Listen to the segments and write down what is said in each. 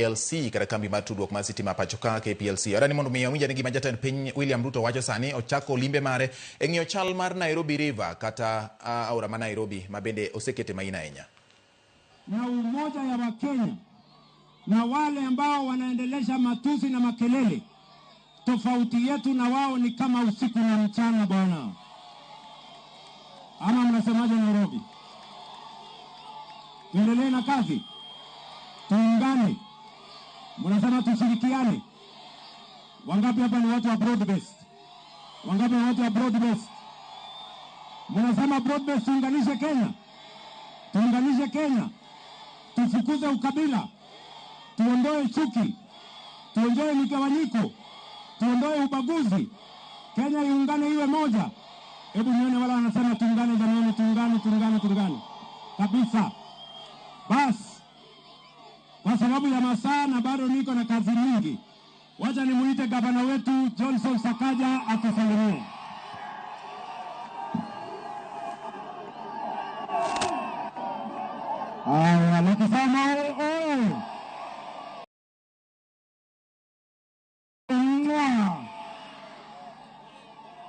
KPLC kata kambi mar tudruok mar sitima pacho ka KPLC. Adani mondo mi awinj ane gima jatend piny William Ruto wacho sani ochako limbe mare e ng'iyo chal mar Nairobi River kata aora ma Nairobi ma bende osekete maina ahinya. Na umoja ya Wakenya na wale ambao wanaendelesha matusi na makelele, tofauti yetu na wao ni kama usiku na mchana bwana. Ama mnasemaje Nairobi? Tuendelee na kazi, tuungane. Mnasema tushirikiane. Wangapi hapa ni watu wa broad based? Wangapi ni watu wa broad based? Mnasema broad based, tuunganishe Kenya, tuunganishe Kenya, tufukuze ukabila, tuondoe chuki, tuondoe migawanyiko, tuondoe ubaguzi, Kenya iungane iwe moja. Hebu nione wala wanasema tuungane, jamani, tuungane, tuungane, tuungane kabisa. Bas, kwa sababu ya masaa na bado niko na kazi nyingi, wacha nimuite gavana wetu Johnson Sakaja atusalimie. Haya, nikisema oye, oye.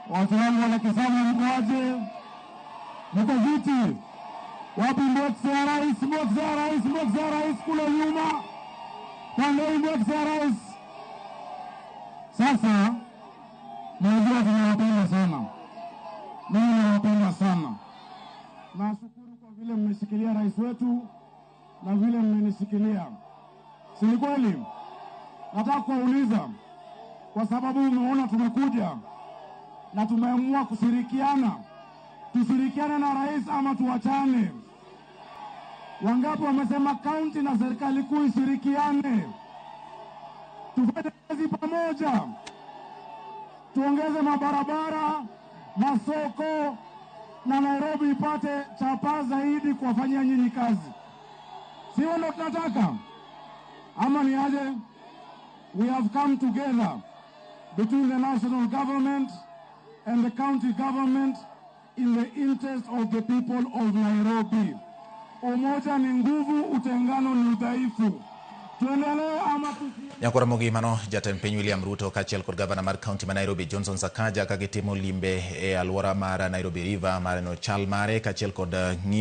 Watu wangu wanakisema mkoaje? Mko viti? Wapi box ya rais? Box ya rais, box ya rais kule nyuma. Pande hii box ya rais. Sasa najua tunawapenda sana. Mimi nawapenda sana. Nashukuru kwa vile mmeshikilia rais wetu na vile mmenishikilia. Si ni kweli? Nataka kuwauliza kwa sababu umeona tumekuja na tumeamua kushirikiana. Tushirikiane na rais ama tuachane? Wangapi wamesema kaunti na serikali kuu ishirikiane? Tufanye kazi pamoja, tuongeze mabarabara, masoko na Nairobi ipate chapa zaidi kuwafanyia nyinyi kazi. Sio ndo tunataka? Ama ni aje? We have come together between the national government and the county government in the interest of the people of Nairobi. Umoja ni nguvu, utengano ni udhaifu. Tuendelee ama tusi Nyakora mogi mano jatend piny William Ruto kaachiel kod gavana mar kaunti ma Nairobi Johnson Sakaja ka gitimo limbe e alwora mar Nairobi River mar neno chal mare kaachiel kod ng'iyo